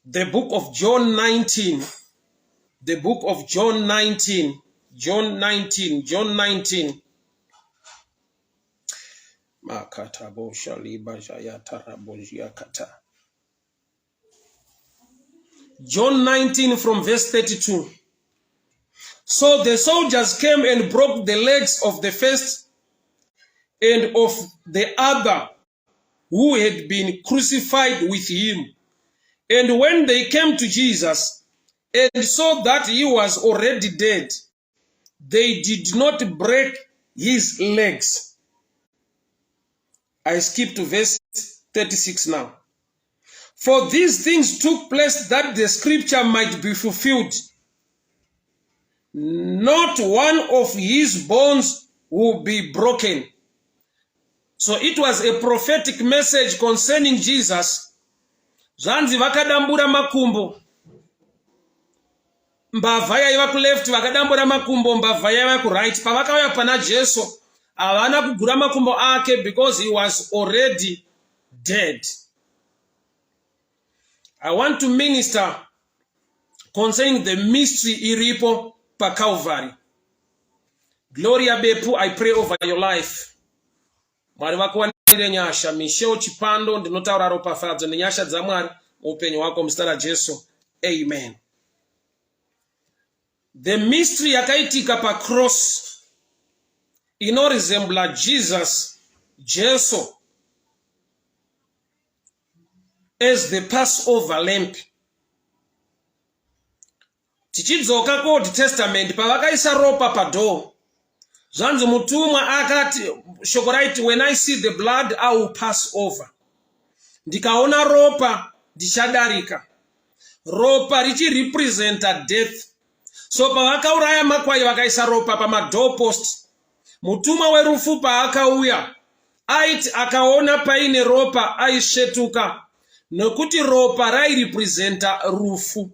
The book of John 19. The book of John 19. John 19. John 19. Makata bosha liba jayata rabojia kata. John 19 from verse 32. So the soldiers came and broke the legs of the first and of the other who had been crucified with him. And when they came to Jesus and saw that he was already dead, they did not break his legs. I skip to verse 36 now. For these things took place that the scripture might be fulfilled. Not one of his bones will be broken. So it was a prophetic message concerning Jesus. Zvanzi vakadambura makumbo. Mbavha yaiva kuleft vakadambura makumbo, mbavha yaiva kuright. Pavakauya pana Jesu, havana kugura makumbo ake because he was already dead. I want to minister concerning the mystery iripo paCalvary. Gloria Bepu, I pray over your life. Mwari vakuwanire nyasha. Michelle Chipando, ndinotaura ropafadzo nenyasha dzaMwari muupenyu hwako muzita raJesu. Amen. The mystery yakaitika pacross inoresembla Jesus, Jesu, as the Passover lamb. Tichidzoka kuOld Testament, pavakaisa ropa padoor, zvanzi mutumwa akati, shoko raiti, "When I see the blood, I will pass over." Ndikaona ropa, ndichadarika. Ropa richirepresenta death. So pavakauraya makwai, vakaisa ropa pamadoorpost, mutumwa werufu paakauya, aiti akaona paine ropa aisvetuka, nekuti ropa rairepresenta rufu.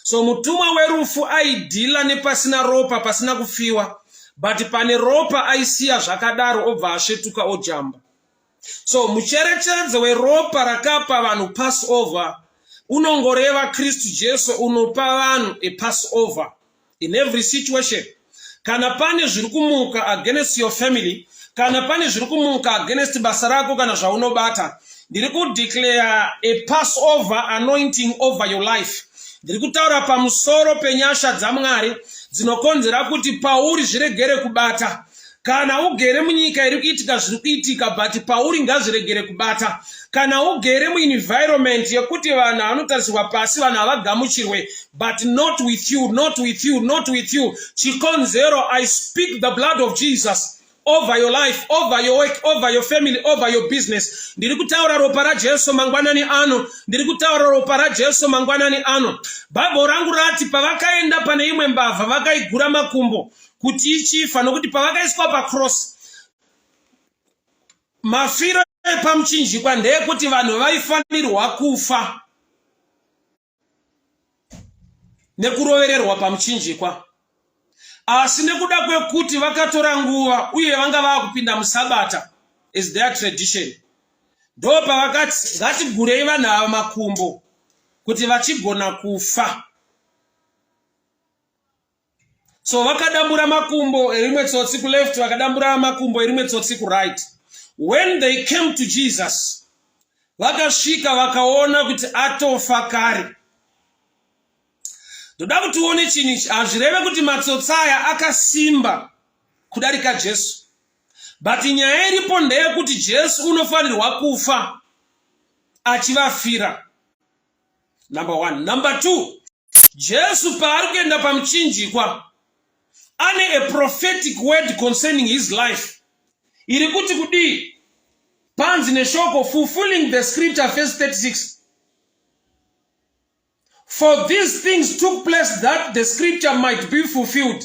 So mutumwa werufu aideala nepasina ropa, pasina kufiwa, but pane ropa aisiya zvakadaro, obva asvetuka ojamba. So mucherechedzo weropa rakapa vanhu Passover unongoreva Kristu Jesu unopa vanhu ePassover in every situation. Kana pane zviri kumuka against your family, kana pane zviri kumuka against basa rako kana zvaunobata, ndiri kudeclare a Passover anointing over your life. Ndiri kutaura pamusoro penyasha dzaMwari dzinokonzera kuti pauri zviregere kubata. Kana ugere munyika iri kuitika zviri kuitika, but pauri ngazviregere kubata. Kana ugere muenvironment yekuti vanhu vanotarisirwa pasi, vanhu havagamuchirwe, but not with you, not with you, not with you. Chikonzero, I speak the blood of Jesus over your life, over your work, over your family, over your business. Ndiri kutaura ropa raJesu mangwanani ano. Ndiri kutaura ropa raJesu mangwanani ano. Bhaibheri rangu rati pavakaenda pane imwe mbavha, vakaigura makumbo kuti ichifa, nokuti pavakaiswa pacross, mafiro epamuchinjikwa ndeyekuti vanhu vaifanirwa kufa nekurovererwa pamuchinjikwa. Asi nekuda kwekuti vakatora nguva uye vanga vava kupinda musabata, is their tradition, ndo pavakati ngatigurei vanhu ava makumbo kuti vachigona kufa. So vakadambura makumbo erimwe tsotsi kuleft, vakadambura makumbo erimwe tsotsi kuright. When they came to Jesus, vakasvika vakaona kuti atofa kare. Ndoda kuti uone chinhu ichi. Hazvireve kuti matsotsi aya akasimba kudarika Jesu, but nyaya iripo ndeyekuti Jesu unofanirwa kufa achivafira, number one. Number two, Jesu paari kuenda pamuchinjikwa ane a prophetic word concerning his life iri kuti kudii? Panzi neshoko, fulfilling the scripture, verse 36, "For these things took place that the scripture might be fulfilled,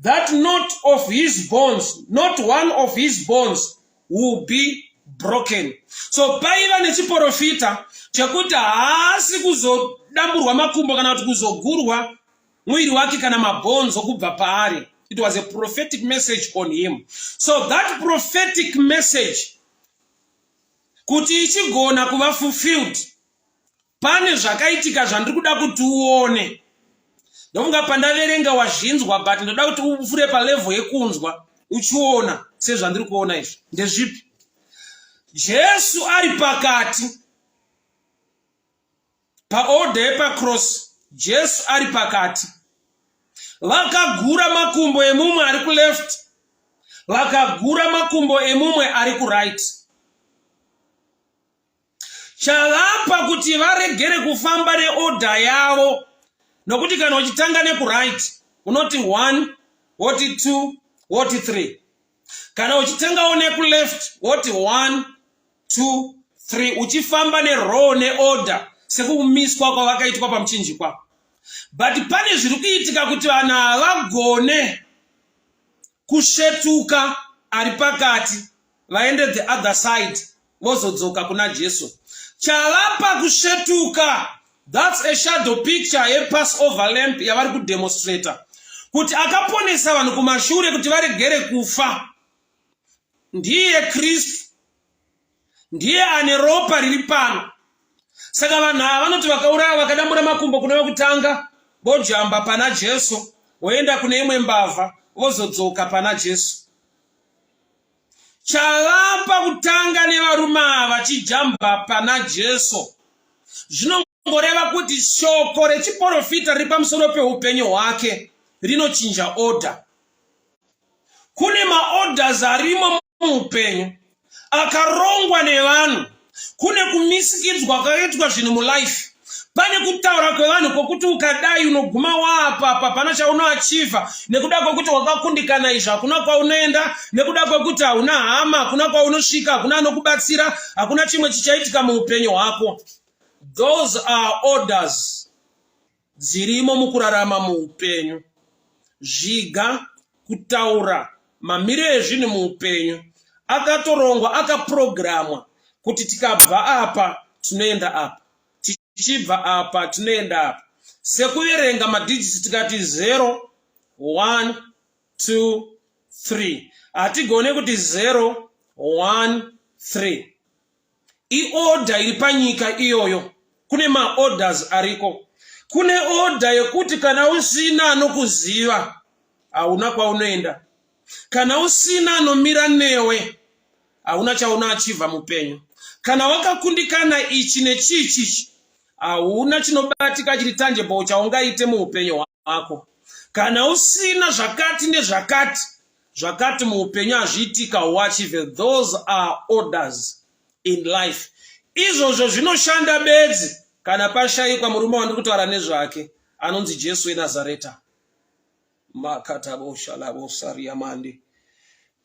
that not of his bones, not one of his bones will be broken." So paiva nechiprofita chekuti haasi kuzodamburwa makumbo kana kuti kuzogurwa mwiri wake kana mabhonzo kubva paari. It was a prophetic message on him. So that prophetic message, kuti ichigona kuva fulfilled, Pane zvakaitika zvandiri kuda kuti uone. Ndofunga pandaverenga wazvinzwa, but ndoda kuti upfuure palevel yekunzwa uchiona sezvandiri kuona izvi. Ndezvipi? Jesu ari pakati paorder yepacross. Jesu ari pakati, vakagura makumbo emumwe ari kuleft, vakagura makumbo emumwe ari kuright. Chavapa kuti varegere kufamba neorder yavo, nokuti kana uchitanga nekuright unoti 1, woti 2, woti 3. Kana uchitengawo nekuleft, woti 1, 2, 3, uchifamba nerow, neorder, sekumiswa kwavakaitwa pamuchinjikwa. But pane zviri kuitika kuti vanhu havagone kusvetuka ari pakati vaende the other side, vozodzoka kuna Jesu. Chavapa kusvetuka, that's a shadow picture yePassover lamb yavari kudemonstrata kuti akaponesa vanhu kumashure kuti varegere kufa ndiye Kristu, ndiye ane ropa riri pano. Saka vanhu ava vanoti vakauraya, vakadambura makumbo kune vekutanga, vojamba pana Jesu, voenda kune imwe mbavha, vozodzoka pana Jesu. Chavapa kutanga nevarume ava vachijamba pana Jesu zvinongoreva kuti shoko rechiprofita riri pamusoro peupenyu hwake rinochinja order. Kune maorders arimo muupenyu akarongwa nevanhu. Kune kumisikidzwa kwakaitwa zvinhu mulife. Pane kutaura kwevanhu kwokuti ukadai unoguma waapapa, pana chaunoachivha nekuda kwekuti wakakundikana izvo, hakuna kwaunoenda, nekuda kwekuti hauna hama, hakuna kwaunosvika, hakuna anokubatsira, hakuna chimwe chichaitika muupenyu hwako. Those are orders dzirimo mukurarama muupenyu. Zviga kutaura mamiriro ezvinhu muupenyu akatorongwa, akaprogramwa kuti tikabva apa tinoenda apa, tichibva apa tinoenda apa, sekuverenga madigits. Tikati 0, 1, 2, 3, hatigone kuti 0, 1, 3. Iorder iri panyika iyoyo. Kune maorders ariko. Kune order yekuti kana usina anokuziva, hauna kwaunoenda. Kana usina anomira newe, hauna chaunoachivha mupenyu. Kana wakakundikana ichi nechichichi, hauna chinobatika chiri tangible chaungaite muupenyu hwako. Kana usina zvakati nezvakati zvakati muupenyu, hazviitika uachieve. Those are orders in life. Izvozvo zvinoshanda bedzi kana pashayikwa murume wandiri kutaura nezvake anonzi Jesu weNazareta. Makataboshalabosariamande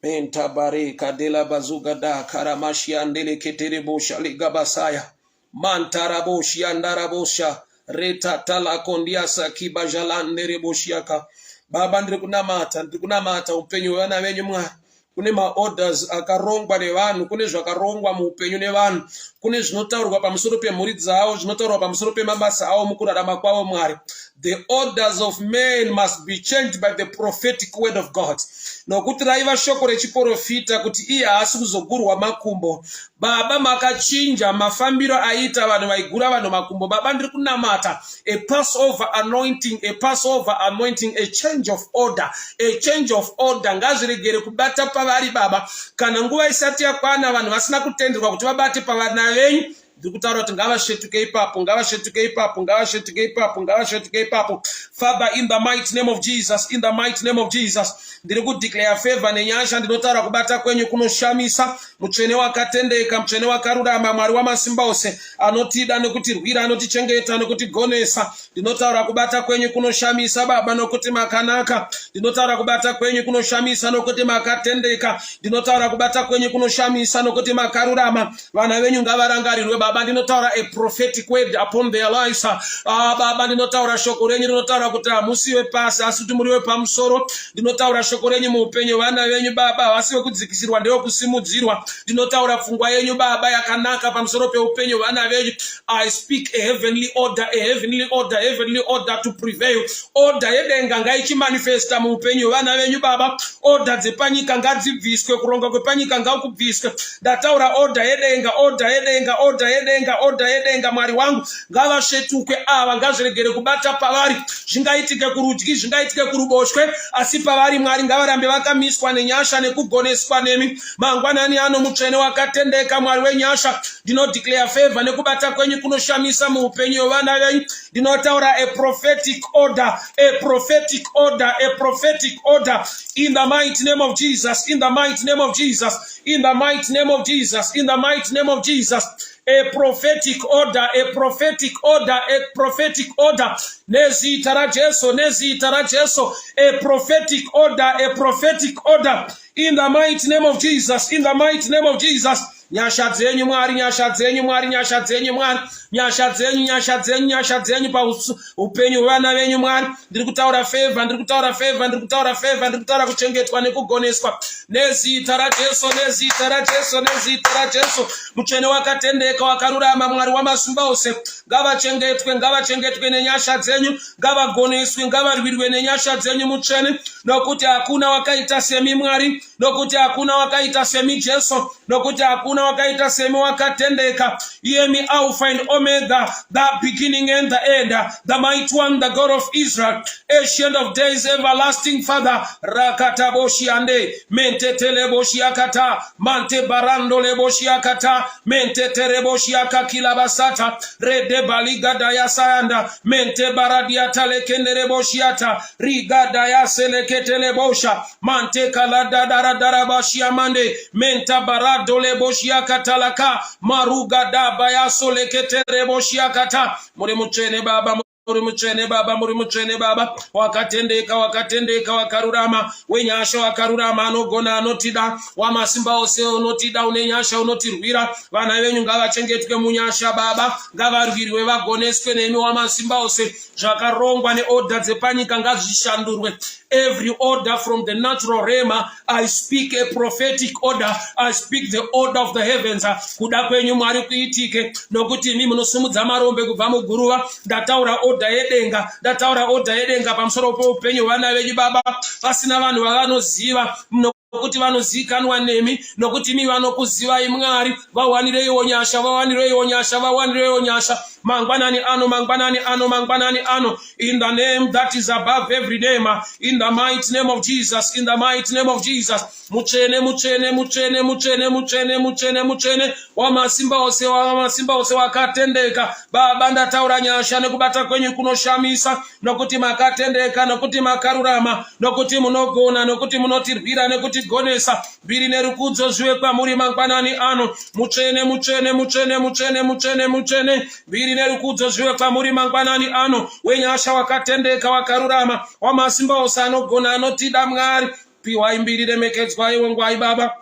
mentabare kadela bazuga karamashiandeleketereboshaligabasaya mantaraboshiandarabosha retatalakondiasa kibajalandereboshiaka. Baba, ndiri kunamata, ndiri kunamata upenyu hwevana venyu. Mwari, kune maorders akarongwa nevanhu, kune zvakarongwa muupenyu nevanhu, kune zvinotaurwa pamusoro pemhuri dzavo, zvinotaurwa pamusoro pemabasa avo mukurarama kwavo. Mwari, the orders of men must be changed by the prophetic word of God, nokuti raiva shoko rechiprofita kuti iye haasi kuzogurwa makumbo. Baba, makachinja mafambiro aiita vanhu vaigura vanhu makumbo. Baba, ndiri kunamata a Passover anointing, a Passover anointing, a change of order, a change of order. Ngazviregere kubata pavari, Baba, kana nguva isati yakwana. Vanhu vasina kutenderwa kuti vabate pavana venyu, ndiri kutaura kuti ngavasvetuke ipapo, ngavasvetuke ipapo, ngavasvetuke ipapo, ngavasvetuke ipapo. Father, in the mighty name of Jesus, in the mighty name of Jesus, ndiri kudeclare favor nenyasha. Ndinotaura kubata kwenyu kunoshamisa. Mutsvene wakatendeka, mutsvene wakarurama, Mwari wamasimba ose, anotida nekutirwira, anotichengeta nekutigonesa, ndinotaura kubata kwenyu kunoshamisa, Baba, nokuti makanaka. Ndinotaura kubata kwenyu kunoshamisa nokuti makatendeka. Ndinotaura kubata kwenyu kunoshamisa nokuti makarurama. Vana venyu ngavarangarirwe, Baba. Ndinotaura a prophetic word upon their lives. Ah, Baba, ndinotaura shoko renyu rinotaura kuti hamusi wepasi, asi kuti muri wepamusoro. Ndinotaura shoko renyu muupenyu vana venyu, Baba. Havasi vekudzikisirwa, ndevekusimudzirwa. Ndinotaura pfungwa yenyu, Baba, yakanaka pamusoro peupenyu vana venyu. I speak a heavenly order, a heavenly order, heavenly order to prevail. Order yedenga ngaichimanifesta muupenyu hwevana venyu, Baba. Order dzepanyika ngadzibviswe, kuronga kwepanyika ngakubviswe. Ndataura order yedenga, order yedenga, order yedenga. yedenga, order yedenga. Mwari wangu, ngavasvetukwe ava, ngazviregere kubata pavari. Zvingaitike kurudyi, zvingaitike kuruboshwe, asi pavari, Mwari, ngavarambe vakamiswa nenyasha nekugoneswa nemi. Mangwanani ano, mutsvene wakatendeka, Mwari wenyasha, ndinodeclare favor nekubata kwenyu kunoshamisa muupenyu hwevana venyu. Ndinotaura a prophetic order, a prophetic order, a prophetic order in the mighty name of Jesus, in the mighty name of Jesus, in the mighty name of Jesus, in the mighty name of Jesus. A prophetic order, a prophetic order, a prophetic order, nezita raJesu, nezita raJesu. A prophetic order, a prophetic order in the mighty name of Jesus, in the mighty name of Jesus. Nyasha dzenyu, Mwari, nyasha dzenyu, Mwari, nyasha dzenyu, Mwari, nyasha dzenyu, nyasha dzenyu, nyasha dzenyu paupenyu hwevana venyu. Mwari, ndiri kutaura favor, ndiri kutaura favor, ndiri kutaura favor, ndiri kutaura kuchengetwa nekugoneswa nezita raJesu, nezita raJesu, nezita raJesu. Mutsvene wakatendeka, wakarurama, Mwari wamasimba ose, ngavachengetwe, ngavachengetwe nenyasha dzenyu, ngavagoneswe, ngavarwirwe nenyasha dzenyu, mutsvene, nokuti hakuna wakaita semi, Mwari, nokuti hakuna wakaita semi, Jesu, nokuti hakuna wakaita semi, wakatendeka, iyemi Alpha and Omega, the beginning and the end, the mighty one, the God of Israel, Ancient of Days, everlasting Father. Rakataboshiande menteteleboshiakata mante barandoleboshiakata mentetereboshiakakilabasata redebaligadayasayanda mente baradiatalekendereboshiata rigadayaseleketelebosha mante kaladadaradarabashiamande menta baradoleboshiakatalaka marugadabayasoleketereboshiakata. Muri mutsvene, Baba, muri mutsvene, Baba, muri mutsvene, Baba, wakatendeka, wakatendeka, wakarurama, wenyasha, wakarurama, anogona, anotida, wamasimba ose, unotida, une nyasha, unotirwira. Vana venyu ngavachengetwe munyasha, Baba, ngavarwirwe, vagoneswe nemi, wamasimba ose. Zvakarongwa neorder dzepanyika ngazvishandurwe. Every order from the natural realm, I speak a prophetic order, I speak the order of the heavens. Kuda kwenyu, Mwari, kuitike, nokuti imi munosumudza marombe kubva muguruva. Ndataura order yedenga, ndataura order yedenga pamusoro peupenyu hwevana venyu, Baba, vasina vanhu vavanoziva, nokuti vanozivikanwa nemi, nokuti imi vanokuzivai. Mwari, vawanireiwo nyasha, vawanireiwo nyasha, vawanireiwo nyasha mangwanani ano, mangwanani ano, mangwanani ano, in the name that is above every name, in the mighty name of Jesus, in the mighty name of Jesus. Mutsvene, mutsvene, mutsvene, mutsvene, mutsvene, mutsvene, mutsvene, wamasimba ose, wamasimba ose, wakatendeka. Baba, ndataura nyasha nekubata kwenyu kunoshamisa, nokuti makatendeka, nokuti makarurama, nokuti munogona, nokuti munotirwira nekutigonesa. Mbiri nerukudzo zvive kwamuri mangwanani ano. Mutsvene, mutsvene, mutsvene, mutsvene, mutsvene, mutsvene, mbiri nerukudzo zvive kwamuri mangwanani ano. Wenyasha, wakatendeka, wakarurama, wamasimba ose, anogona, anotida, Mwari, piwai mbiri, remekedzwai, wongwai, Baba,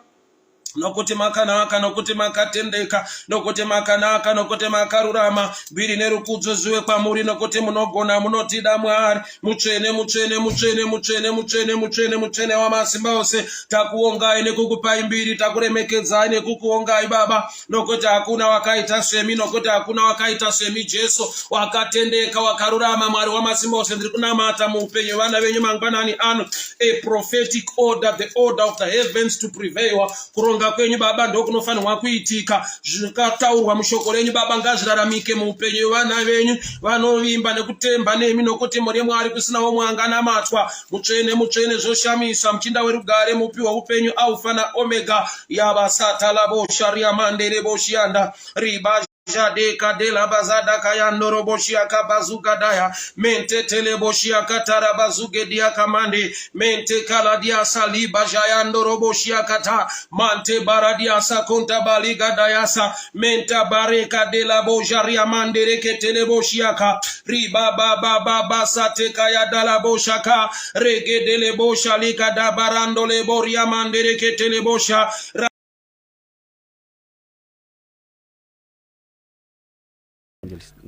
nokuti makanaka, nokuti makatendeka, nokuti makanaka, nokuti makarurama. Mbiri nerukudzo zvive kwamuri, nokuti munogona, munotida. Mwari mutsvene, mutsvene, mutsvene, mutsvene, mutsvene, mutsvene, mutsvene, wamasimba ose, takuongai nekukupai mbiri, takuremekedzai nekukuongai, Baba, nokuti hakuna wakaita semi, nokuti hakuna wakaita semi, Jesu, wakatendeka, wakarurama, Mwari wamasimba ose. Ndiri kunamata muupenyu vana venyu mangwanani ano, a prophetic order, the order of the heavens to prevail. Kuronga kwenyu, Baba, ndokunofanirwa kuitika. Zvikataurwa mushoko renyu, Baba, ngazviraramike muupenyu vana venyu vanovimba nekutemba nemi, nokuti muri Mwari, kusina umwe anganamatwa. Mutsvene, mutsvene, zvoshamisa, muchinda werugare, mupi weupenyu, Alfa naOmega. Yabasatalaboshariamandereboshianda riba Jadeka de la bazada kayandoro boshia kabazuka daya mente tele boshia katara bazuge dia kamande mente kaladia saliba jayandoro boshia kata mante baradia sakonta baliga dayasa menta bareka de la bojaria mandere ketele boshia ka riba ba ba ba ba sate kaya dala boshaka regedele bosha lika da barando le boria mandere ketele bosha.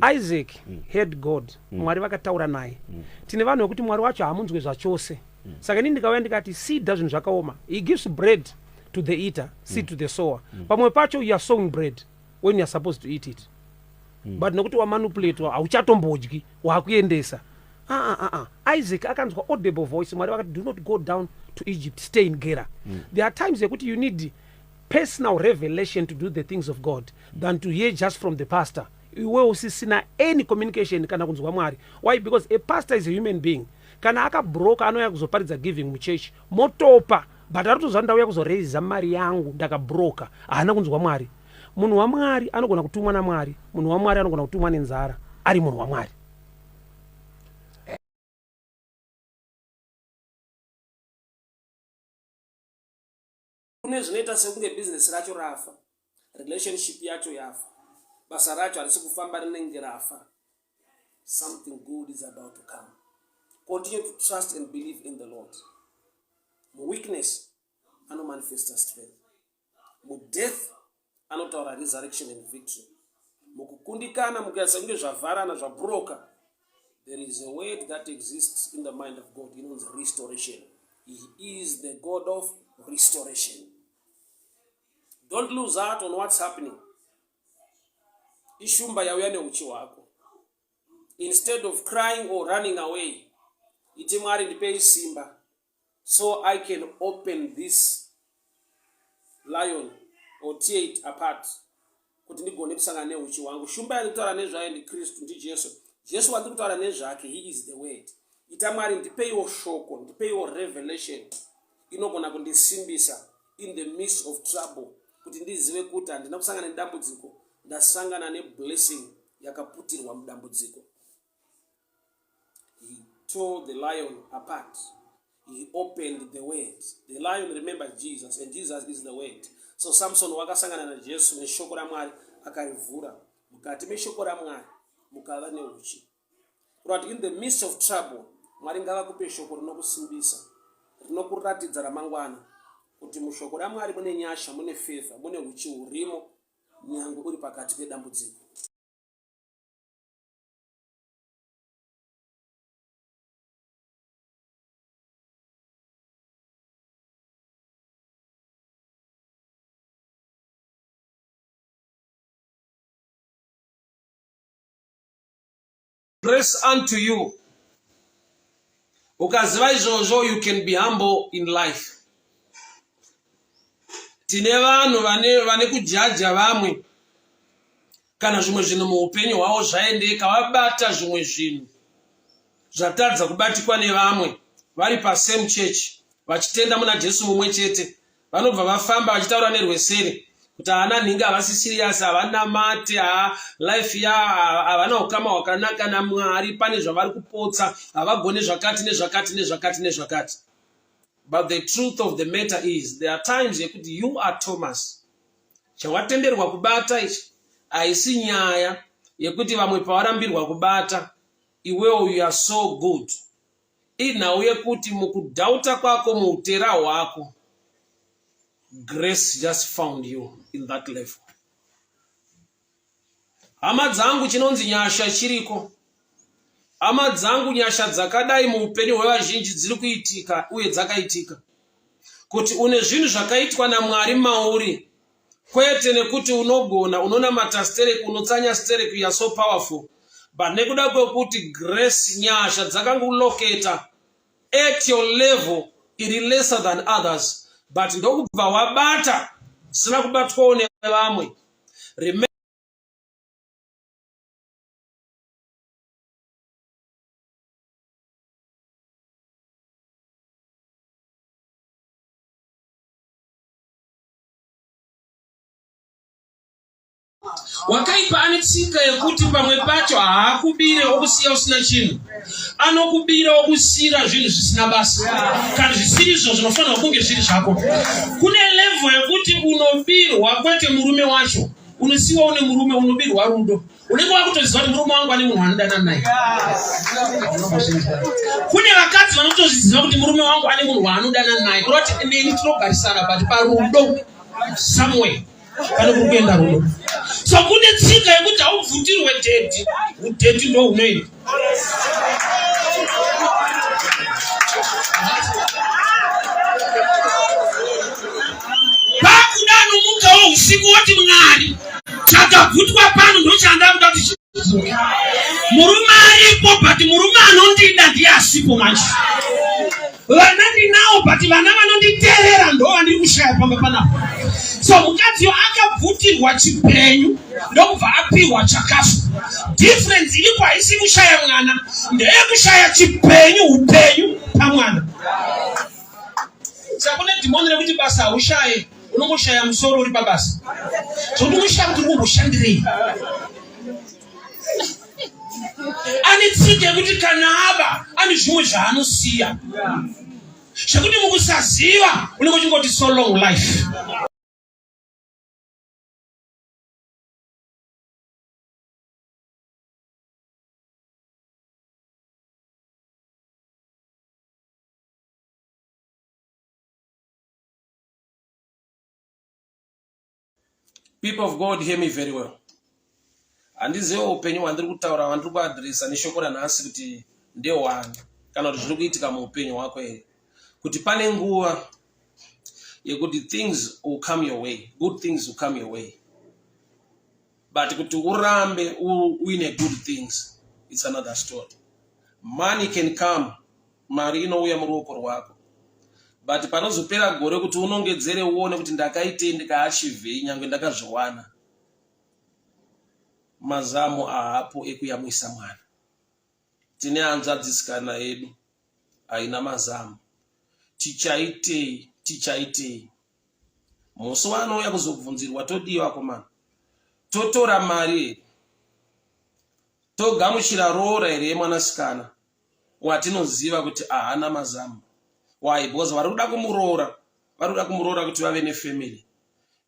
Isaac had God. Mwari vakataura naye. Tine vanhu vekuti Mwari wacho haamunzwe zvachose. Saka inini ndikauya ndikati seeder zvinhu zvakaoma. He gives bread to the eater, seed to the sower. Pamwe pacho you are sowing bread when you are supposed to eat it, but nokuti wamanipulatwa, hauchatombodyi, waakuendesa. Ah, ah, ah. Isaac akanzwa audible voice. Mwari vakati, "Do not go down to Egypt, stay in Gerar." There are times yekuti you need personal revelation to do the things of God than to hear just from the pastor. Iwe usisina any communication kana kunzwa Mwari. Why? Because a pastor is a human being. Kana akabroka anouya kuzoparidza giving muchurch motopa but ari kutozva ndauya kuzoraisa mari yangu ndakabroka haana kunzwa Mwari. Munhu waMwari anogona kutumwa naMwari, munhu waMwari anogona kutumwa nenzara ari munhu waMwari. Kune zvinoita sekunge business racho rafa, relationship yacho yafa, basa racho harisi kufamba rinenge rafa. Something good is about to come. Continue to trust and believe in the Lord. Muweakness anomanifesta strength. Mudeath anotaura resurrection and victory. Mukukundikana, mukuita sekunge zvavharana, zvabroka, there is a word that exists in the mind of God inonzi restoration. He is the God of restoration. Don't lose out on what's happening. Ishumba yauya neuchi hwako. Instead of crying or running away, iti Mwari ndipei simba so I can open this lion or tear it apart kuti ndigone kusangana neuchi hwangu. Shumba yandiri kutaura nezvayo ndiKristu, ndiJesu. Jesu wandiri kutaura nezvake, he is the word. Ita Mwari ndipeiwo shoko, ndipeiwo revelation inogona kundisimbisa in the midst of trouble kuti ndizive kuti handina kusangana nedambudziko, ndasangana neblessing yakaputirwa mudambudziko. He tore the lion apart. He opened the word. The lion remembered Jesus and Jesus is the word. So Samson wakasangana naJesu neshoko raMwari akarivhura. Mukati meshoko raMwari mukava neuchi. Kurati in the midst of trouble, Mwari ngavakupe shoko rinokusimbisa, rinokuratidza ramangwana kuti mushoko raMwari mune nyasha, mune favor, mune uchi hurimo nyangwe uri pakati pedambudziko. Grace unto you. Ukaziva izvozvo you can be humble in life. Tine vanhu vane, vane kujaja vamwe kana zvimwe zvinhu muupenyu hwavo zvaendeka vabata zvimwe zvinhu zvatadza kubatikwa nevamwe vari pasame church vachitenda muna Jesu mumwe chete vanobva vafamba vachitaura nerweseri kuti haana nhingi havasi serious havanamate ha life ya havana ukama hwakanaka namwari pane zvavari kupotsa havagone zvakati nezvakati nezvakati nezvakati but the truth of the matter is there are times yekuti you are thomas chawatenderwa kubata ichi haisi nyaya yekuti vamwe pavarambirwa kubata iwewo you are so good Inhau yekuti mukudhauta kwako muutera hwako grace just found you in that level. Hama dzangu chinonzi nyasha chiriko. Hama dzangu nyasha dzakadai muupenyu hwevazhinji dziri kuitika uye dzakaitika. Kuti une zvinhu zvakaitwa naMwari mauri kwete nekuti unogona unonamata stereki unotsanya stereki you are so powerful but nekuda kwekuti grace nyasha dzakanguloketa at your level iri lesser than others but ndokubva wabata zvisina kubatwawo nevamwe. Wakaipa ane tsika yekuti pamwe pacho haakubire okusiya usina chinhu, anokubira okusiyira zvinhu zvisina basa kana zvisiri izvo zvinofanirwa kunge zviri zvako. Kune level yekuti unobirwa kwete murume wacho, unosiwa une murume, unobirwa rudo unenge wakutoziva kuti murume wangu ane munhu anodana naye. Kune vakadzi vanotozviziva kuti murume wangu ane munhu waanodana naye, kureva kuti neni tinogarisana but parudo somewhere pane kuri kuenda rudo. So kune tsika yekuti haubvutirwe dhedhi, udhedhi ndo hunoenda. Pakuda anomukawo usiku woti Mwari chakabvutwa pano ndochanda kuda kuti chidzoke. Murume aripo but murume anondida ndiye asipo manje. Vana ndinawo, but vana vanonditeerera ndo vandiri kushaya pamba panapa. So mukadziyo akabvutirwa chipenyu ndokubva apiwa chakafa. Difference iripo haisi kushaya mwana, ndeyekushaya chipenyu, upenyu pamwana. Saka kune dhimoni rekuti basa haushaye, unongoshaya musoro uri pabasa, zvokuti unoshaya kuti uri kumboshandirei. Ane tsika yekuti kana aba ane zvimwe zvaanosiya zvekuti mukusaziva unenge uchingoti so long life. People of God, hear me very well. Handizive upenyu hwandiri kutaura, hwandiri kuadresa neshoko ranhasi kuti ndehwani kana kuti zviri kuitika muupenyu hwako here, kuti pane nguva yekuti things will come your way, good things will come your way, but kuti urambe uine good things, it's another story. Money can come, mari inouya muruoko rwako, but panozopera gore kuti unongedzere uone kuti ndakaitei, ndikaachivhei, nyange ndakazviwana, mazamu ahapo ekuyamwisa mwana. Tine hanzvadzisikana yedu haina mazamu. Tichaitei? Tichaitei musi waanouya kuzobvunzirwa? Todiwa komana, totora mari here? Togamuchira roora here yemwanasikana watinoziva kuti ahana mazamu? Why? Because vari kuda kumuroora, vari kuda kumuroora kuti vave nefamily.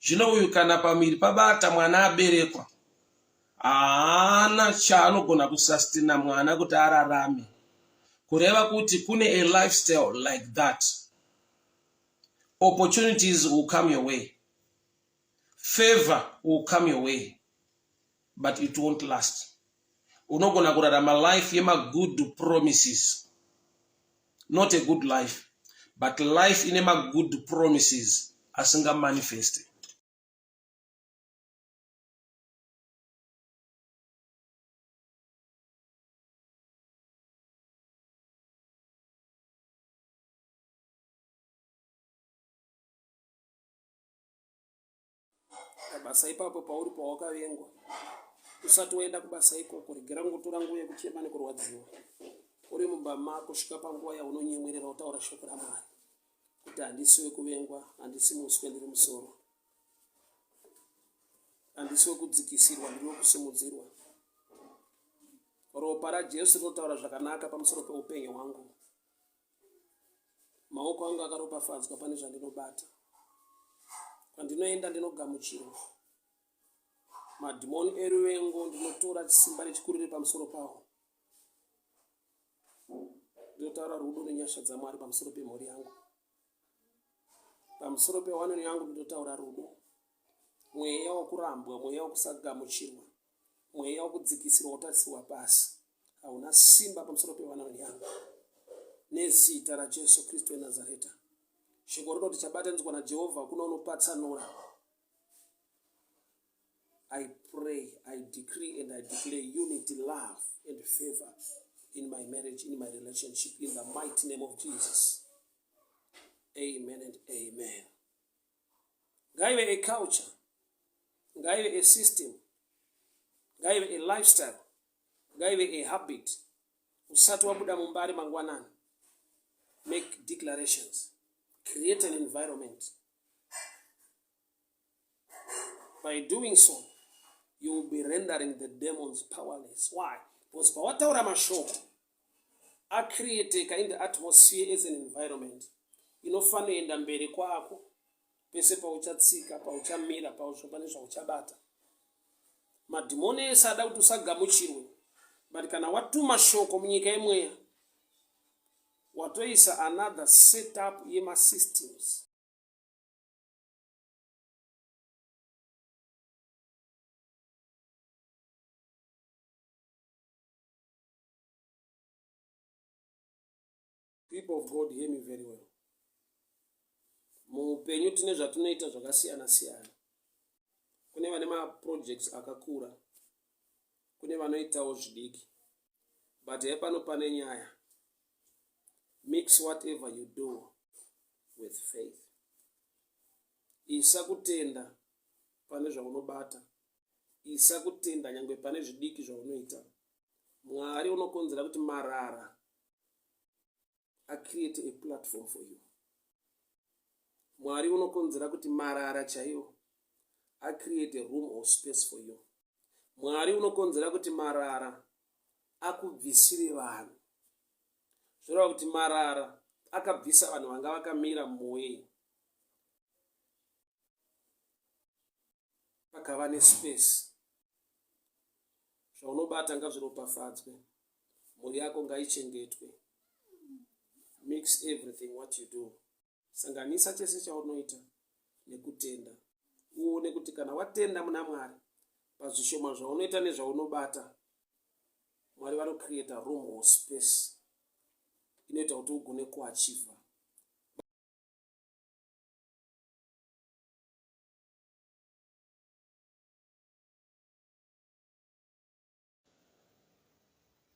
Zvino uyu kana pamiri pabata, mwana aberekwa, haana chaanogona kusustina mwana kuti ararame. Kureva kuti kune a lifestyle like that. Opportunities will come your way, favor will come your way, but it won't last. Unogona kurarama life yemagood promises, not a good life, but life ine magood promises asingamanifesti. Pabasa ipapo pauri pawakavengwa, usati waenda kubasa ikoko, regera kungotora nguva yekuchema nekurwadziwa. Uri mumba mako, svika panguva yaunonyemwerera, wotaura shoko raMwari kuti handisi wekuvengwa, handisi muswe, ndiri musoro, handisi wekudzikisirwa, ndiri wekusimudzirwa. Ropa raJesu rinotaura zvakanaka pamusoro peupenyu hwangu. Maoko angu akaropafadzwa pane zvandinobata. Kwandinoenda ndinogamuchirwa. Madhimoni eruvengo ndinotora simba rechikuriri pamusoro pawo. Ndinotaura rudo nenyasha dzaMwari pamusoro pemhuri yangu. Pamusoro pewanano yangu ndinotaura rudo. Mweya wokurambwa, mweya wokusagamuchirwa, mweya wokudzikisirwa, wotarisirwa pasi hauna simba pamusoro pewanano yangu, nezita raJesu Kristu weNazareta. Shoko rinoti chabatanidzwa naJehovha kuna unopatsanura. I pray, I decree and I declare unity, love and favor in my marriage, in my relationship, in the mighty name of Jesus. Amen and amen. Ngaive a culture, ngaive a system, ngaive a lifestyle, ngaive a habit. Usati wabuda mumbari mangwanani, make declarations, create an environment. By doing so, you will be rendering the demons powerless. Why? Because pawataura mashoko acreateka in the atmosphere as an environment inofanoenda mberi kwako pese pauchatsika, pauchamira, pane zvauchabata. Madhimoni ese ada kuti usagamuchirwe, but kana watuma shoko munyika yemweya, watoisa another setup yemasystems. People of God, hear me very well. Muupenyu tine zvatinoita zvakasiyana siyana. Kune vane maprojects akakura, kune vanoitawo zvidiki, but hepano pane nyaya. Mix whatever you do with faith. Isa kutenda pane zvaunobata. Isa kutenda nyangwe pane zvidiki zvaunoita. Mwari unokonzera kuti marara acreate a platform for you. Mwari unokonzera kuti marara chaiwo acreate a room or space for you. Mwari unokonzera kuti marara akubvisire vanhu. Zvoreva kuti marara akabvisa vanhu vanga vakamira muway. Pakava nespace. Zvaunobata ngazviropafadzwe. Mhuri yako ngaichengetwe. Mix everything what you do. Sanganisa chese chaunoita nekutenda. Uone kuti kana watenda muna Mwari pazvishoma zvaunoita nezvaunobata, Mwari vanocreata room or space inoita kuti ugone kuachiva.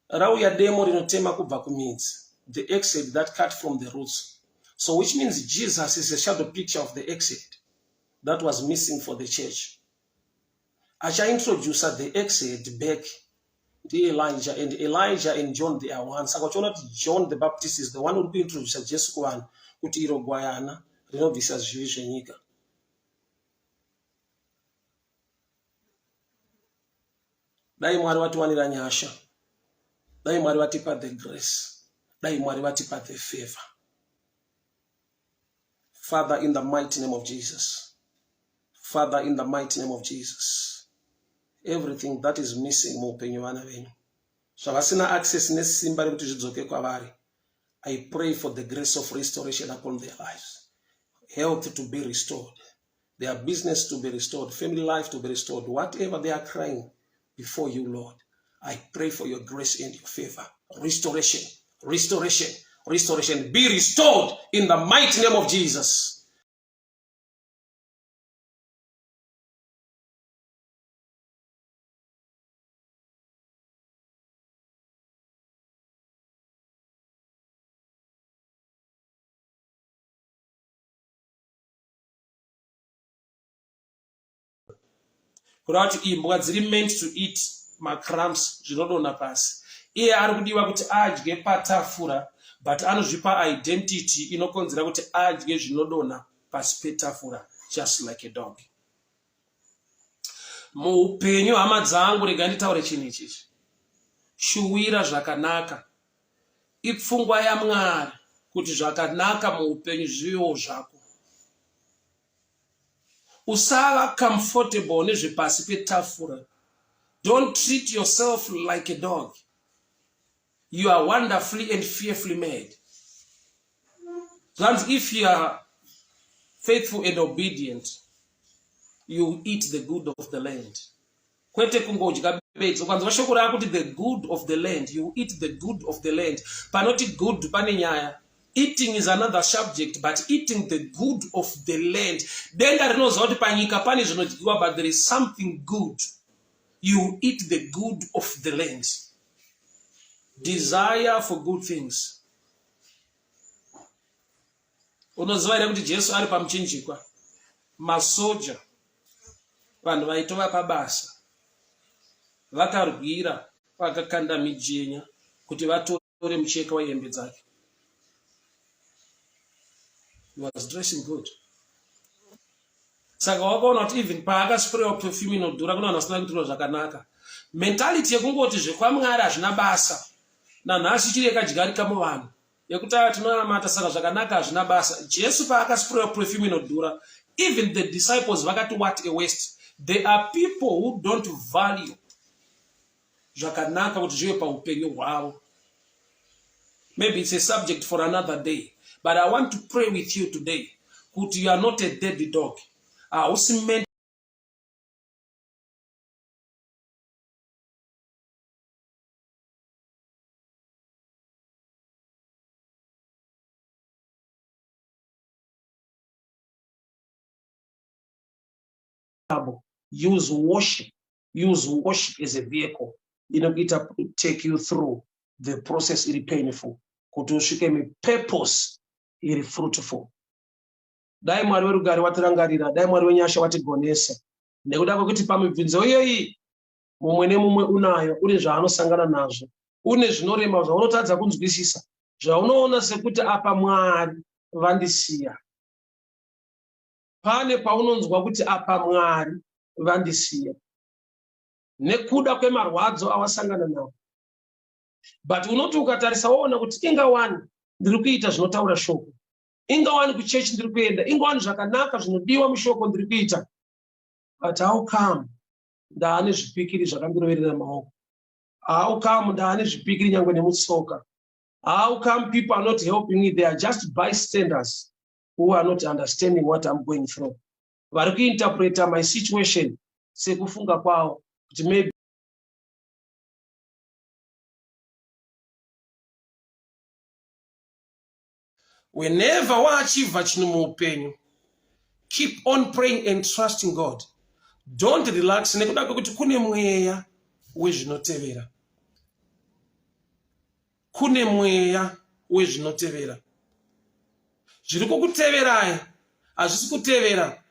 Rauya demo rinotema kubva kumidzi, the axe that cut from the roots. So which means Jesus is a shadow picture of the axe that was missing for the church. Achaintroducer the axe back ndiElijah, and Elijah and John they are one. Saka uchiona kuti John the Baptist is the one uri kuintroducer Jesu kuvanhu kuti iro gwayana rinobvisa zvivi zvenyika. Dai Mwari vatiwanira nyasha. Dai Mwari vatipa the grace. Dai Mwari vatipa the favor. Father, in the mighty name of Jesus. Father, in the mighty name of Jesus. Everything that is missing muupenyu vana venyu. Zvavasina access nesimba rekuti zvidzoke kwavari. I pray for the grace of restoration upon their lives. Health to be restored. Their business to be restored, family life to be restored, whatever they are crying before you, Lord. I pray for your grace and your favor. Restoration, restoration, restoration. Be restored in the mighty name of Jesus. Kureva kuti imbwa dziri meant to eat macrumps zvinodonha pasi. Iye ari kudiwa kuti adye patafura but anozvipa identity inokonzera kuti adye zvinodonha pasi petafura just like a dog. Muupenyu hama dzangu, rega nditaure chinhu ichichi. Shuwira zvakanaka. Ipfungwa yaMwari kuti zvakanaka muupenyu zvivewo zvako. Usava comfortable nezvepasi petafura. Don't treat yourself like a dog. You are wonderfully and fearfully made. Zvanzi if you are faithful and obedient, you eat the good of the land. Kwete kungodya bedzi. Ukanzwa shoko rakuti the good of the land, you eat the good of the land. Panoti good pane nyaya. Eating is another subject, but eating the good of the land. Denga rinoziva kuti panyika pane zvinodyiwa, but there is something good. You eat the good of the land. Desire for good things. Unoziva here kuti Jesu ari pamuchinjikwa, masoja, vanhu vaitova pabasa, vakarwira vakakanda mijenya kuti vatore mucheka wehembe dzake. He was dressing good. Saka wakaona kuti even paakasprewa perfume inodhura kuna vanhu vasina kuitirwa zvakanaka. Mentality yekungoti zvekwaMwari hazvina basa nanhasi ichiri yakadyarika muvanhu yekuti ava tinonamata saka zvakanaka hazvina basa. Jesu paakasprewa perfume inodhura, even the disciples vakati what a waste. There are people who don't value zvakanaka kuti zvive paupenyu hwavo. Maybe it's a subject for another day, but I want to pray with you today kuti you are not a dead dog. Hausi meant use worship, use worship as a vehicle inokuita take you through the process iri painful. kuti usvike mupurpose iri fruitful. Dai Mwari werugare watirangarira, dai Mwari wenyasha watigonesa, nekuda kwekuti pamibvunzo iyoyi mumwe nemumwe unayo, une zvaanosangana nazvo, une zvinorema zvaunotadza kunzwisisa, zvaunoona sekuti apa Mwari vandisiya. Pane paunonzwa kuti apa Mwari vandisiya nekuda kwemarwadzo awasangana nawo, but unoti ukatarisa woona kuti inga wani ndiri kuita zvinotaura shoko, inga wani kuchechi ndiri kuenda, inga wani zvakanaka zvinodiwa mushoko ndiri kuita, but how come ndaane zvipikiri zvakandiroverera maoko? How come ndaane zvipikiri nyangwe nemutsoka? How come people are not helping me? They are just bystanders who are not understanding what I'm going through. Vari kuinterpreta my situation sekufunga kwavo kuti maybe whenever waachivha chinhu muupenyu, keep on praying and trusting God. Don't relax, nekuda kwekuti kune mweya wezvinotevera, kune mweya wezvinotevera. Zviri kukuteverai hazvisi kutevera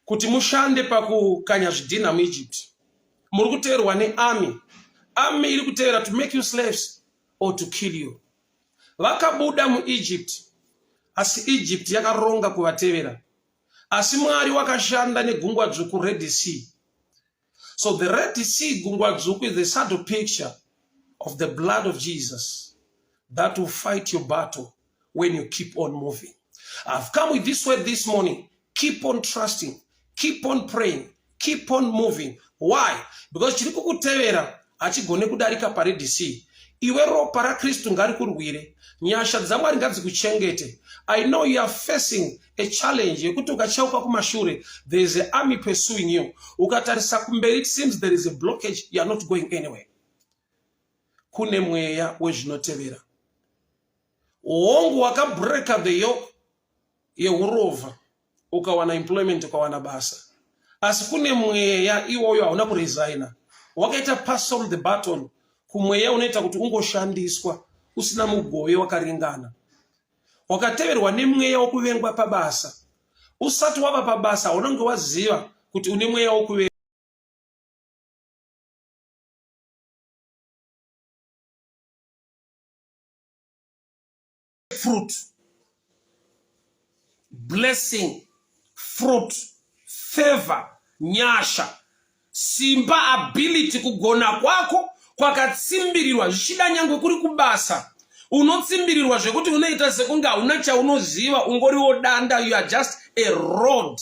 kuti mushande pakukanya zvidhinha muEgypt. Muri kuteverwa nearmy. Army iri kutevera to make you slaves or to kill you. Vakabuda muEgypt, asi Egypt yakaronga kuvatevera, asi Mwari wakashanda negungwa dzvuku, Red Sea. So the Red Sea, gungwa dzvuku, is the shadow picture of the blood of Jesus that will fight your battle when you keep on moving. I've come with this word this morning. Keep on trusting, keep on praying, keep on moving. Why? Because chiri kukutevera hachigone kudarika paRed Sea. Iwe ropa raKristu ngarikurwire, nyasha dzaMwari ngadzikuchengete. I know you are facing a challenge yekuti ukacheuka kumashure, there is an army pursuing you. Ukatarisa kumberi, it seems there is a blockage, you are not going anywhere. Kune mweya wezvinotevera. Hongu, wakabreka the yoke yeurovha, ukawana employment, ukawana basa, asi kune mweya iwoyo hauna kuresigna, wakaita pass on the baton kumweya unoita kuti ungoshandiswa usina mugove wakaringana. Wakateverwa nemweya wokuvengwa pabasa. Usati wava pabasa unenge waziva kuti une mweya wokuvengwa. Fruit, blessing, fruit, favor, nyasha, simba, ability, kugona kwako kwakatsimbirirwa. Zvichida nyangwe kuri kubasa unotsimbirirwa zvekuti unoita sekunge hauna chaunoziva, ungoriwo danda, you are just a rod,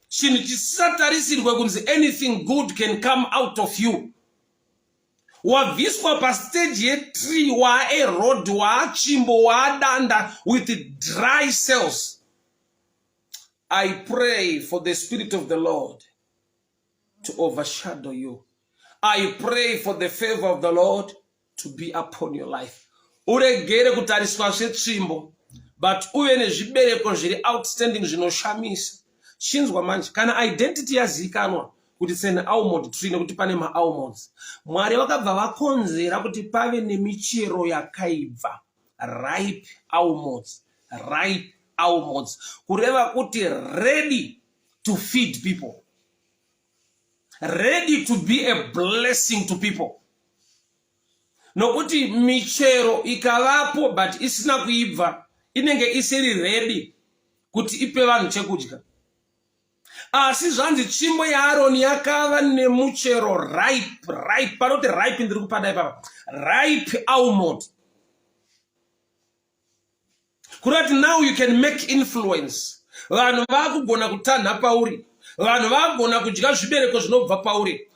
chinhu chisisatarisirwe kunzi anything good can come out of you. Wabviswa pastage yetree, waaerod, waatsvimbo, waadanda with dry cells. I pray for the Spirit of the Lord to overshadow you. I pray for the favor of the Lord to be upon your life. Uregere kutariswa setsvimbo, but uve nezvibereko zviri outstanding, zvinoshamisa. Chinzwa manje, kana identity yazivikanwa kuti it's an almond tree, nekuti pane maalmonds, Mwari vakabva vakonzera kuti pave nemichero yakaibva, ripe almonds. Ripe almonds kureva kuti ready to feed people, ready to be a blessing to people, nokuti michero ikavapo but isina kuibva inenge isiri ready kuti ipe vanhu chekudya. Asi zvanzi tsvimbo yaAroni yakava nemuchero ripe. Ripe, panoti ripe, ndiri kupada ipapa, ripe almond, kureva kuti now you can make influence. Vanhu vaakugona kutanha pauri, vanhu vaakugona kudya zvibereko zvinobva pauri,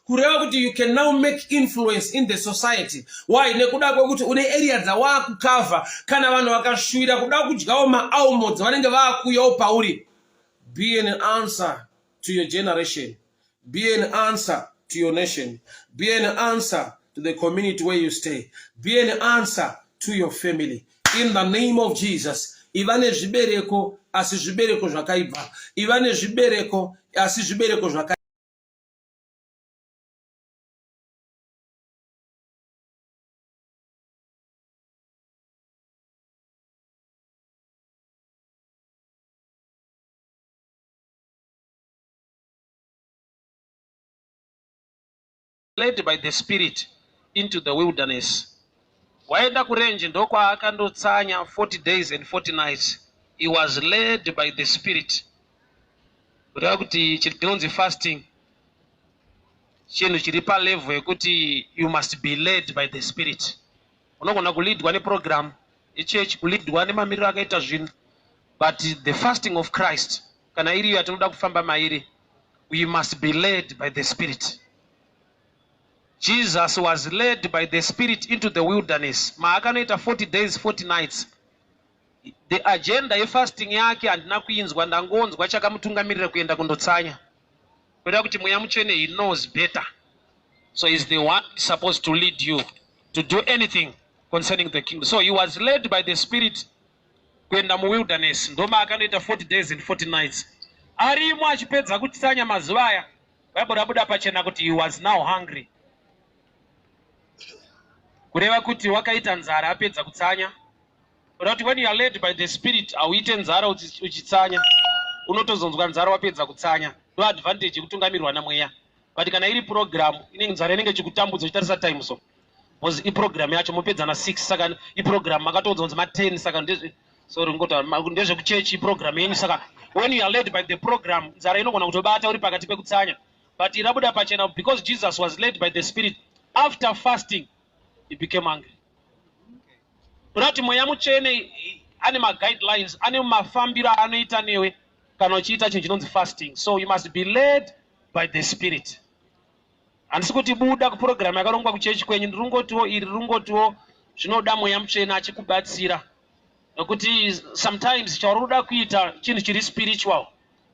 kureva kuti you can now make influence in the society. Why? Nekuda kwekuti une area dzawaakukavha. Kana vanhu vakashuvira kuda kudyawo maalmonds, vanenge vaakuyawo pauri. Be an answer to your generation, be an answer to your nation, be an answer to the community where you stay, be an answer to your family, in the name of Jesus. Iva nezvibereko, asi zvibereko zvakaibva. Iva nezvibereko, asi zvibereko zvaka Led by the Spirit into the wilderness. Waenda kurenje ndokwaakandotsanya 40 days and 40 nights. He was led by the Spirit. Kureva kuti chinonzi fasting chinhu chiri palevel yekuti you must be led by the Spirit. Unogona kuleadwa neprogram yechechi, kuleadwa nemamiriro akaita zvinhu, but the fasting of Christ, kana iriyo yatinoda kufamba mairi, we must be led by the Spirit. Jesus was led by the Spirit into the wilderness, maakanoita 40 days 40 nights. The agenda yefasting yake handina kuinzwa, ndangonzwa chakamutungamirira kuenda kundotsanya. Kureva kuti Mweya Mutsvene, he knows better, so he's the one supposed to lead you to do anything concerning the kingdom. So he was led by the Spirit kuenda muwilderness, ndomaakanoita 40 days and 40 nights arimo. Achipedza kutsanya mazuva aya, Bhaibheri rabuda pachena kuti he was now hungry, kureva kuti wakaita nzara apedza kutsanya. Kureva kuti when you are led by the Spirit, hauite nzara uchitsanya, unotozonzwa nzara wapedza kutsanya. Ndo advantage yekutungamirwa namweya. But kana iri program, inenge nzara inenge ichikutambudza uchitarisa time, so because iprogram yacho mopedza na6, saka iprogram makatoudza kunzi ma10, saka sorry, ngotaura ndezvekuchechi, iprogram yenyu. Saka when you are led by the program, nzara inogona kutobata uri pakati pekutsanya. But irabuda pachena, because Jesus was led by the Spirit, after fasting he became hungry. Kuda kuti Mweya Mutsvene ane maguidelines, ane mafambiro aanoita newe kana uchiita chinhu chinonzi fasting. So you must be led by the Spirit. Handisi kuti buda kupurogiramu yakarongwa kuchechi kwenyu, ndiri kungotiwo iri ringotiwo zvinoda Mweya Mutsvene achikubatsira, nokuti sometimes chauri kuda kuita chinhu chiri spiritual,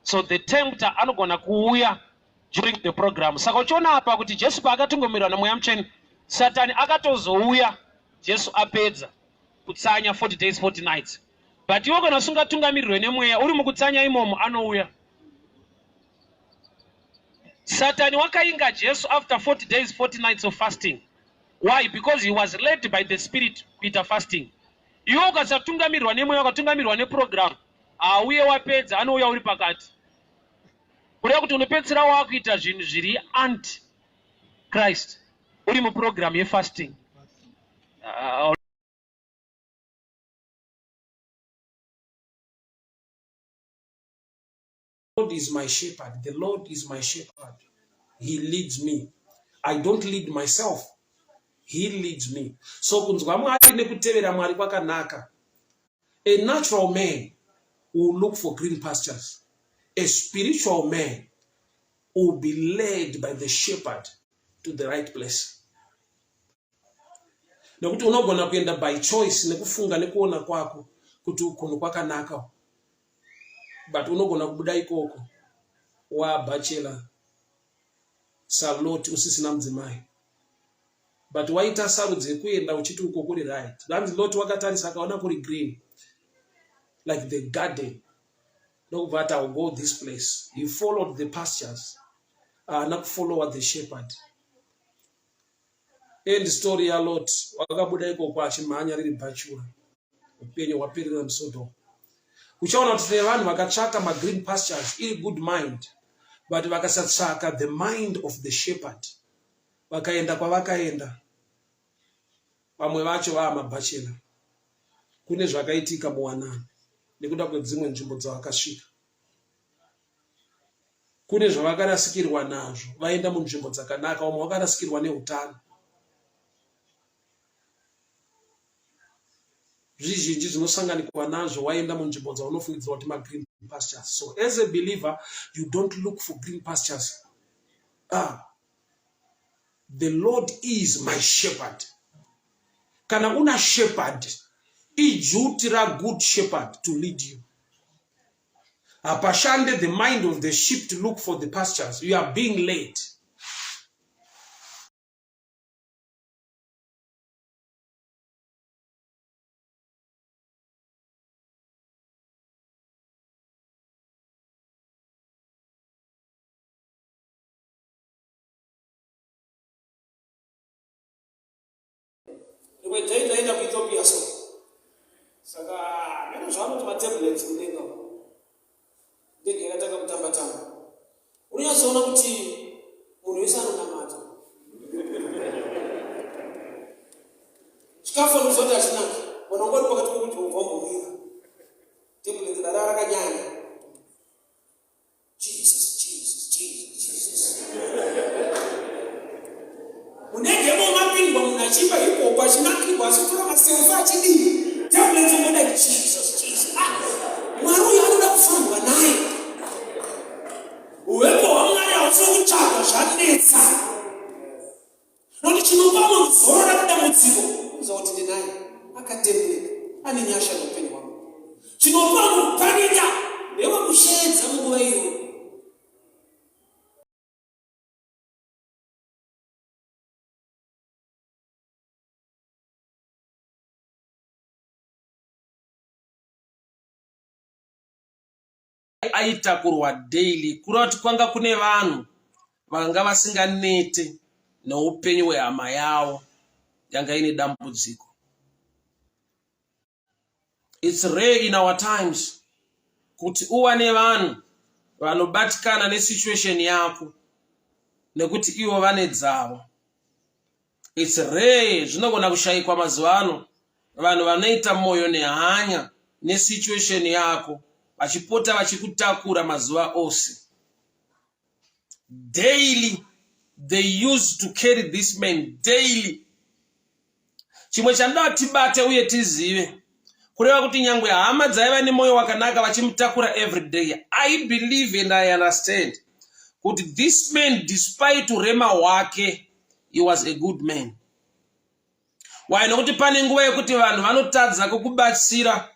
so the tempter anogona kuuya during the program. Saka uchiona apa kuti Jesu paakatungamirwa naMweya Mutsvene, Satani akatozouya Jesu apedza kutsanya 40 days 40 nights. But iwe kana usingatungamirirwe nemweya, uri mukutsanya imomo, anouya Satani. Wakainga Jesu after 40 days 40 nights of fasting. Why? Because he was led by the Spirit kuita fasting. Iwe ukasatungamirirwa nemweya, ukatungamirwa neprogram, hauye wapedza, anouya uri pakati. Kureva kuti unopedzisira wakuita zvinhu zviri anti Christ uri muprogram yefasting. Lord is my shepherd. The Lord is my shepherd. He leads me. I don't lead myself. He leads me. So kunzwa Mwari nekutevera Mwari kwakanaka. A natural man will look for green pastures. A spiritual man will be led by the shepherd to the right place. Nekuti unogona kuenda by choice nekufunga nekuona kwako kuti ukunhu kwakanaka, but unogona kubuda ikoko wabachelor saLot, usisina mudzimai, but waita sarudzo yekuenda uchiti uko kuri right. Vanzi Lot wakatarisa akaona kuri green like the garden, ndokubva ati, "I'll go this place." He followed the pastures, haana kufollowa the shepherd. End story yaLot, wakabuda ikoko achimhanya riri bachelor, upenyu hwaperera muSodom. Uchaona kuti tine vanhu vakatsvaka magreen pastures iri good mind, but vakasatsvaka the mind of the shepherd, vakaenda kwavakaenda, vamwe vacho vaa mabachelor. Kune zvakaitika muwanano nekuda kwedzimwe nzvimbo dzavakasvika, kune zvavakarasikirwa nazvo vaenda munzvimbo dzakanaka. Vamwe vakarasikirwa neutano. Zvizhinji zvinosanganikwa nazvo waenda munzvimbo dzaunofungidzira kuti magreen pastures. So as a believer, you don't look for green pastures. Ah, the Lord is my shepherd. Kana una shepherd, iduty ragood shepherd to lead you. Hapashande the mind of the sheep to look for the pastures. You are being led. Rimwe day ndaenda kuEthiopia, so saka mene zvavanoti maturbulence mudenga, ndege yakatanga kutamba tamba. Unonyatsoona kuti munhu wese anonamata. Chikafu anoziva kuti hachinaki. Vanhu vanga vari pakati pekudya ubva wambomira. Turbulence dara rakanyanya. Jesus, Jesus, Jesus, Jesus. Munenge mapindwa munhu achiimba hip hop achinakirwa achitora maselfie achidii. Turbulence ungoda Jesus, Jesus. Ah, Mwari uyu anoda kufambwa naye. Uvepo hwaMwari hausi kutsvaga zvanetsa. Nokuti chinopa munhu zorora kudambudziko kuziva kuti ndinaye akatendeka ane nyasha neupenyu hwangu. Chinopa munhu panika ndewekusheedza munguva iyoyo. Aitakurwa daily kureva kuti kwanga kune vanhu vanga vasinganete neupenyu hwehama yavo yanga ine dambudziko. It's rare in our times kuti uwane vanhu vanobatikana nesituation yako nekuti ivo vane dzavo. It's rare, zvinogona kushayikwa mazuva ano vanhu vanoita mwoyo nehanya nesituation yako vachipota vachikutakura mazuva ose. Daily they used to carry this man daily. Chimwe chandoda tibate uye tizive kureva kuti nyangwe hama dzaiva nemwoyo wakanaka vachimutakura every day, I believe and I understand kuti this man despite urema hwake he was a good man. Why? Nokuti pane nguva yekuti vanhu vanotadza kukubatsira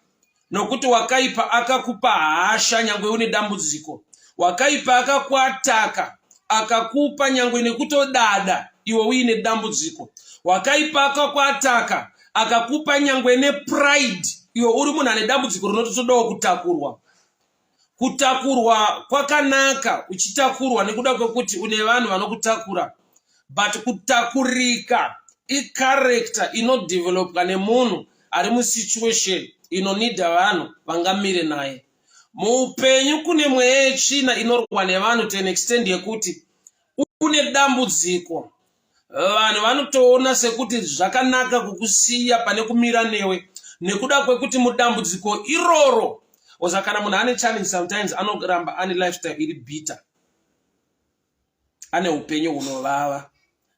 nokuti wakaipa akakupa hasha nyangwe une dambudziko. Wakaipa akakuataka akakupa nyangwe nekutodada iwe uine dambudziko. Wakaipa akakuataka akakupa nyangwe nepride iwe uri munhu ane dambudziko rinototodawo kutakurwa. Kutakurwa kwakanaka uchitakurwa nekuda kwekuti une vanhu vanokutakura, but kutakurika icharacter inodevelopwa nemunhu ari musituation inonida vanhu vangamire naye. Muupenyu kune mweya yetsvina inorwa nevanhu to an extent yekuti une dambudziko vanhu vanotoona sekuti zvakanaka kukusiya pane kumira newe nekuda kwekuti mudambudziko iroro oza kana munhu ane challenge sometimes anoramba ane lifestyle iri bitter, ane upenyu hunovava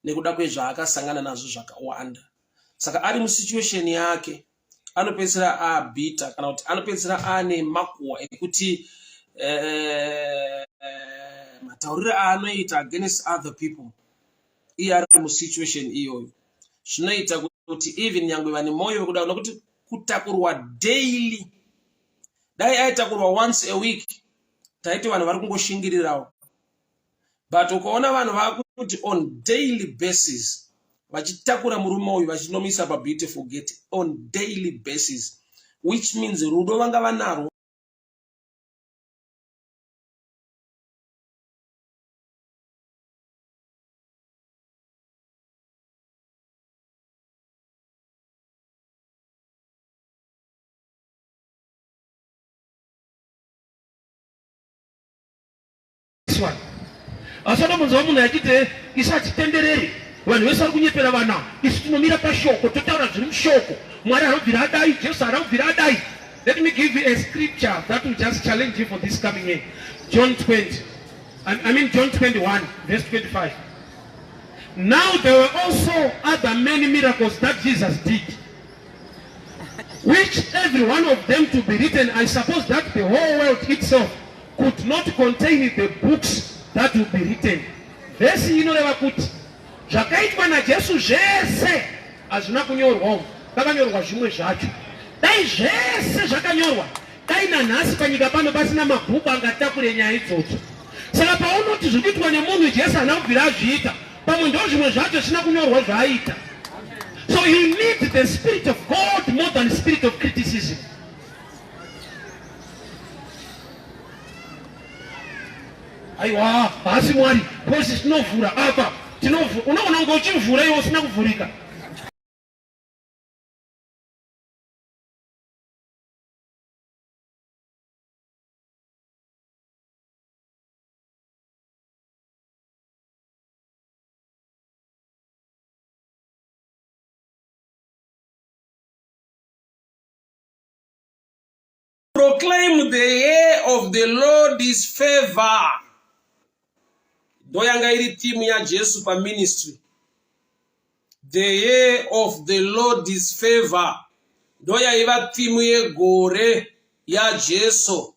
nekuda kwezvaakasangana nazvo zvakawanda. Saka ari musituation yake anopedzisira abita kana kuti anopedzisira ane makuhwa ekuti matauriro aanoita against other people iye ari musituation iyoyo zvinoita kuti even nyangwe vane mwoyo wekuda nokuti kutakurwa daily, dai aitakurwa once a week taiti vanhu vari kungoshingirirawo, but ukaona vanhu vakuti on daily basis vachitakura murume uyu vachinomisa paBeautiful Gate on daily basis, which means rudo vanga vanarwo. One. Asi anomunzwa munhu achiti eh, isu hatitendereri vanhu vese vari kunyepera vana, isu tinomira pashoko totaura zviri mushoko. Mwari haanobvira adai, Jesu haana kubvira adai. Let me give you a scripture that will just challenge you for this coming year. John 20, I mean John 21 verse 25. Now there were also other many miracles that Jesus did, which every one of them to be written, I suppose that the whole world itself could not contain the books that will be written. Vhesi inoreva kuti zvakaitwa naJesu zvese hazvina kunyorwa, pakanyorwa zvimwe zvacho. Dai zvese zvakanyorwa, dai nanhasi panyika pano pasina mabhuku angatakure nyaya idzodzo. Saka paunoti zviri kuitwa nemunhu Jesu haana kubvira azviita, pamwe ndo zvimwe zvacho zvisina kunyorwa zvaaita. So you need the spirit of God more than spirit of criticism. Aiwa, haasi Mwari, kosi tinovhura apa, tinovhura. Unoona kunge uchivhura iwe usina kuvhurika. Proclaim the year of the Lord's favor. Ndo yanga iri theme yaJesu paministry. The year of the Lord's favor ndo yaiva theme yegore yaJesu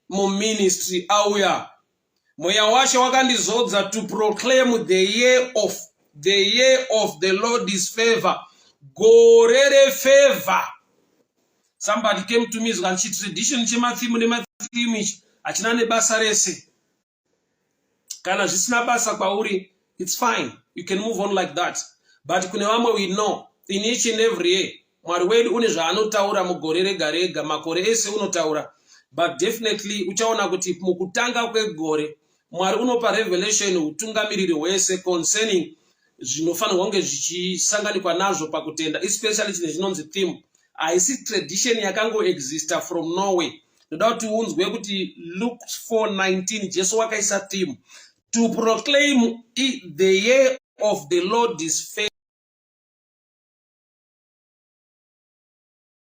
muministry. Auya, "Mweya waShe wakandizodza to proclaim the year of the Lord's favor," gore refavor. Somebody came to me zvikanzi chitradition chematheme nematheme ichi hachina nebasa rese. Kana zvisina basa kwauri, it's fine, you can move on like that. But kune vamwe, we know in each and every year Mwari wedu une zvaanotaura mugore rega rega. Makore ese unotaura, but definitely uchaona kuti mukutanga kwegore Mwari unopa revelation, utungamiriri hwese concerning zvinofanirwa kunge zvichisanganikwa nazvo pakutenda, especially chinhu chinonzi theme. Haisi tradition yakangoexista from nowhere. Ndoda kuti unzwe kuti Luke 4:19, Jesu wakaisa theme to proclaim the year of the Lord's favor.